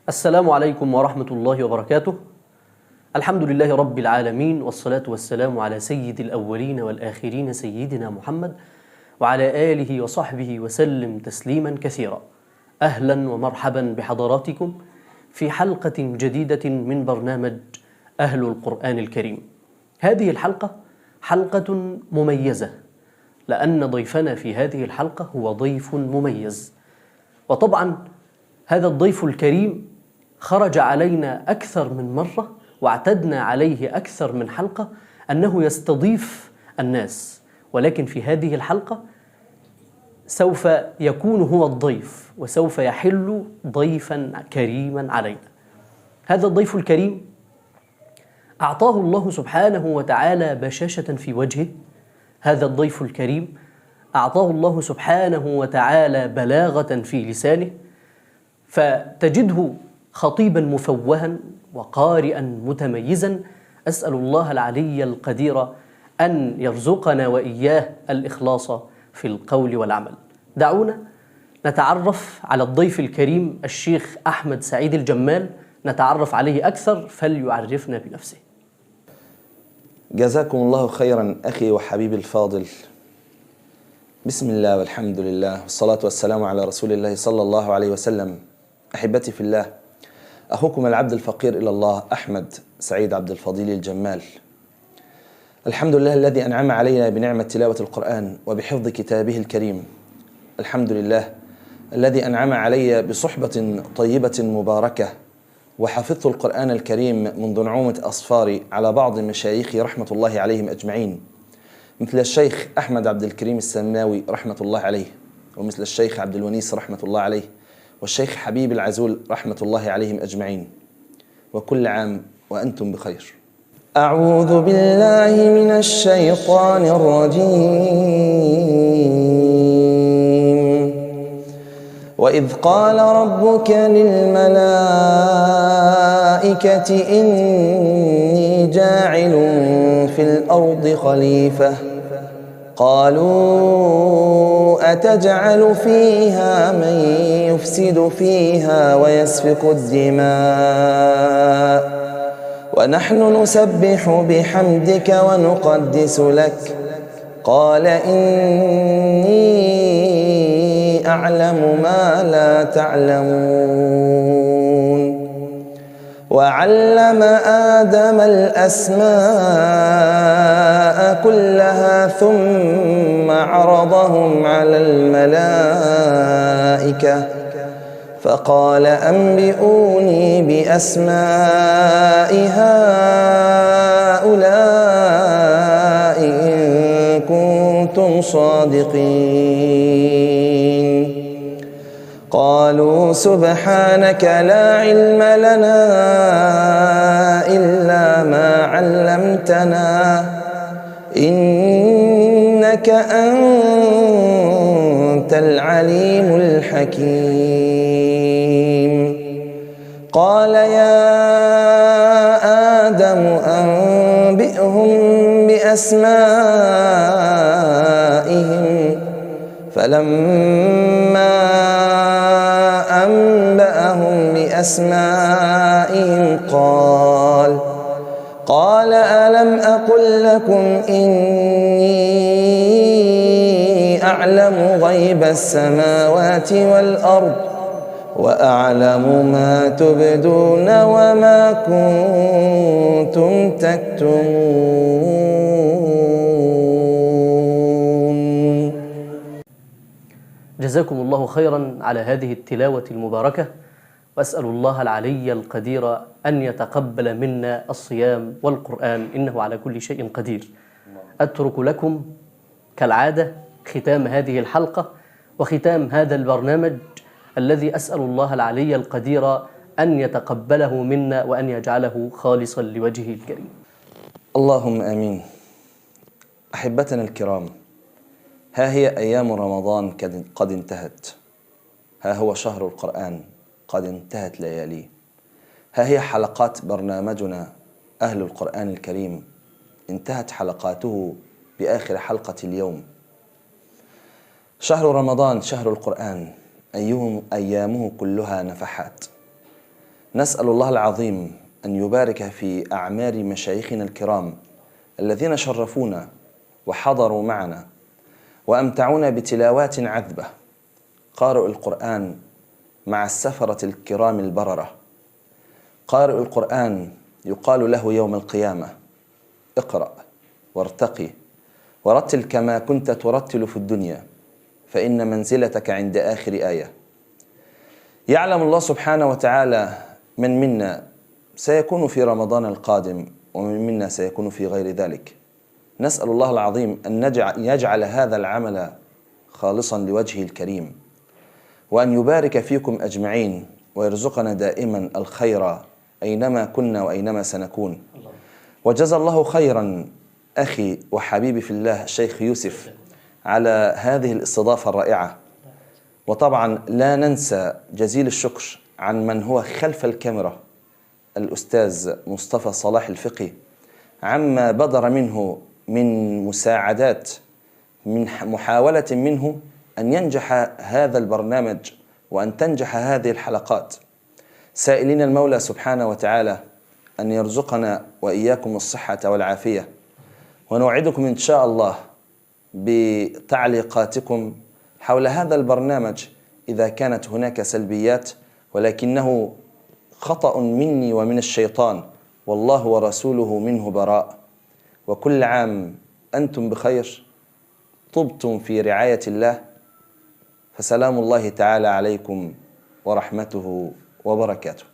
السلام عليكم ورحمة الله وبركاته. الحمد لله رب العالمين، والصلاة والسلام على سيد الأولين والآخرين سيدنا محمد وعلى آله وصحبه وسلم تسليما كثيرا. أهلا ومرحبا بحضراتكم في حلقة جديدة من برنامج أهل القرآن الكريم. هذه الحلقة حلقة مميزة، لأن ضيفنا في هذه الحلقة هو ضيف مميز. وطبعا هذا الضيف الكريم خرج علينا أكثر من مرة، واعتدنا عليه أكثر من حلقة أنه يستضيف الناس، ولكن في هذه الحلقة سوف يكون هو الضيف، وسوف يحل ضيفا كريما علينا. هذا الضيف الكريم أعطاه الله سبحانه وتعالى بشاشة في وجهه. هذا الضيف الكريم أعطاه الله سبحانه وتعالى بلاغة في لسانه، فتجده خطيبا مفوها وقارئا متميزا. أسأل الله العلي القدير أن يرزقنا وإياه الإخلاص في القول والعمل. دعونا نتعرف على الضيف الكريم الشيخ أحمد سعيد الجمال، نتعرف عليه أكثر، فليعرفنا بنفسه. جزاكم الله خيرا أخي وحبيبي الفاضل. بسم الله والحمد لله والصلاة والسلام على رسول الله صلى الله عليه وسلم. أحبتي في الله، أخوكم العبد الفقير إلى الله أحمد سعيد عبد الفضيل الجمال. الحمد لله الذي أنعم علينا بنعمة تلاوة القرآن وبحفظ كتابه الكريم. الحمد لله الذي أنعم علي بصحبة طيبة مباركة، وحفظت القرآن الكريم منذ نعومة أصفاري على بعض مشايخي رحمة الله عليهم أجمعين، مثل الشيخ أحمد عبد الكريم السماوي رحمة الله عليه، ومثل الشيخ عبد الونيس رحمة الله عليه، والشيخ حبيب العزول رحمة الله عليهم أجمعين. وكل عام وأنتم بخير. أعوذ بالله من الشيطان الرجيم. وإذ قال ربك للملائكة إني جاعل في الأرض خليفة، قالوا أتجعل فيها من يفسد فيها ويسفك الدماء ونحن نسبح بحمدك ونقدس لك، قال إني أعلم ما لا تعلمون. وعلم آدم الأسماء كلها ثم عرضهم على الملائكة فقال أنبئوني بأسماء هؤلاء إن كنتم صادقين. قالوا سبحانك لا علم لنا إلا ما علمتنا إنك أنت العليم الحكيم. قال يا آدم أنبئهم بأسمائهم، فلما أنبأهم بأسمائهم قال ألم أقل لكم إني أعلم غيب السماوات والأرض وأعلم ما تبدون وما كنتم تكتمون. جزاكم الله خيرا على هذه التلاوة المباركة، وأسأل الله العلي القدير أن يتقبل منا الصيام والقرآن، إنه على كل شيء قدير. أترك لكم كالعادة ختام هذه الحلقة وختام هذا البرنامج الذي أسأل الله العلي القدير أن يتقبله منا وأن يجعله خالصا لوجهه الكريم. اللهم آمين. أحبتنا الكرام، ها هي أيام رمضان قد انتهت، ها هو شهر القرآن قد انتهت لياليه، ها هي حلقات برنامجنا أهل القرآن الكريم انتهت حلقاته بآخر حلقة اليوم. شهر رمضان شهر القرآن، أيامه كلها نفحات. نسأل الله العظيم أن يبارك في أعمار مشايخنا الكرام الذين شرفونا وحضروا معنا وأمتعونا بتلاوات عذبة. قارئ القرآن مع السفرة الكرام البررة. قارئ القرآن يقال له يوم القيامة: اقرأ وارتقي ورتل كما كنت ترتل في الدنيا، فإن منزلتك عند آخر آية. يعلم الله سبحانه وتعالى من منا سيكون في رمضان القادم ومن منا سيكون في غير ذلك. نسأل الله العظيم أن يجعل هذا العمل خالصا لوجهه الكريم، وأن يبارك فيكم أجمعين، ويرزقنا دائما الخير أينما كنا وأينما سنكون. وجزا الله خيرا أخي وحبيبي في الله الشيخ يوسف على هذه الاستضافة الرائعة. وطبعا لا ننسى جزيل الشكر عن من هو خلف الكاميرا، الأستاذ مصطفى صلاح الفقي، عما بدر منه من مساعدات، من محاولة منه أن ينجح هذا البرنامج وأن تنجح هذه الحلقات. سائلين المولى سبحانه وتعالى أن يرزقنا وإياكم الصحة والعافية، ونوعدكم إن شاء الله بتعليقاتكم حول هذا البرنامج إذا كانت هناك سلبيات، ولكنه خطأ مني ومن الشيطان، والله ورسوله منه براء. وكل عام أنتم بخير، طبتم في رعاية الله، فسلام الله تعالى عليكم ورحمته وبركاته.